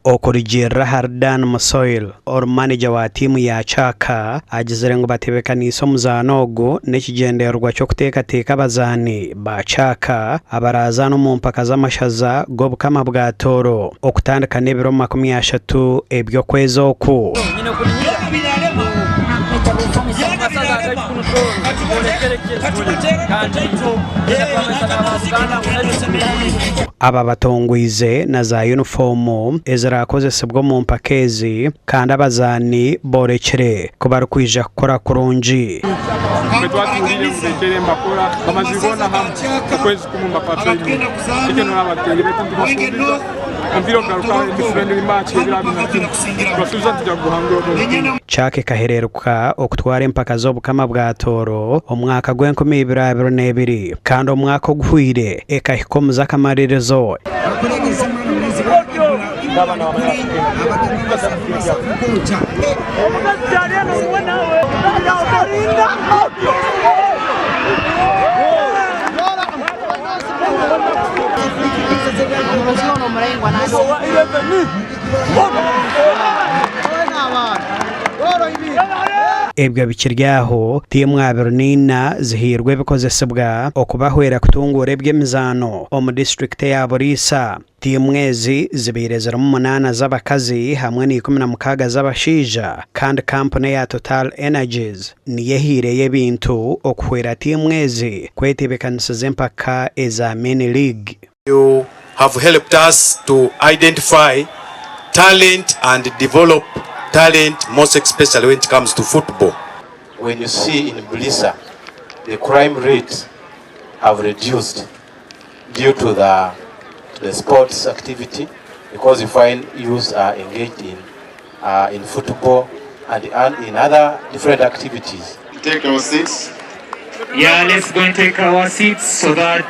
Okurugiirira ahari Dan Musoil, ori maneja wa tiimu ya Kyaka, agizire ngu bateebekaniise omuzaano ogu n'ekigyendererwa ky'okuteekateeka abazaani ba Kyaka abaraazaane omu mpaka z'amashaza g'Obukama bwa Tooro okutandika n'ebiro 30 eby'okwezi oku. Aba batongwize na za yunifoomu eziraakozesibwa omu mpaka ezi kandi abazaani boorekire ku barikwija kukora kurungi. Itwe twatuhuriire ngu beetere mbakora bamazire boona hamwe okwezi kumwe mbakora training itwe n'abateeri baitu nitubasuubiza omupiira ogugaruka emi friendly match ebiro 21 nitubasuubiza nitugira kuguhangura ogwo mupiira. Kyaka ekahereeruka okutwara empaka z'Obukama bwa Tooro omwaka gw'enkumi ibiri abiri n'ebiri kandi omwaka oguhweire ekahika omu z'akamaririzo. Ebyo bikiri aho, tiimu 24 zihairwe ebikozesibwa okubahwera kutunguura eby'emizaano omu disiturikiti eya Buliisa. Tiimu ezi zibaire zirimu munaana z'abakazi hamwe na 16 z'abashaija kandi kampuni eya Total Energies niyo ehaireyo ebintu okuhwera tiimu ezi kweteebekanisiza empaka eza Mini League. You have helped us to identify talent and develop talent most especially when it comes to football. When you see in Buliisa the crime rate have reduced due to the, to the sports activity because you find youths are engaged in, in football and, and in other different activities. Take our seats. Yeah, let's go and take our seats so that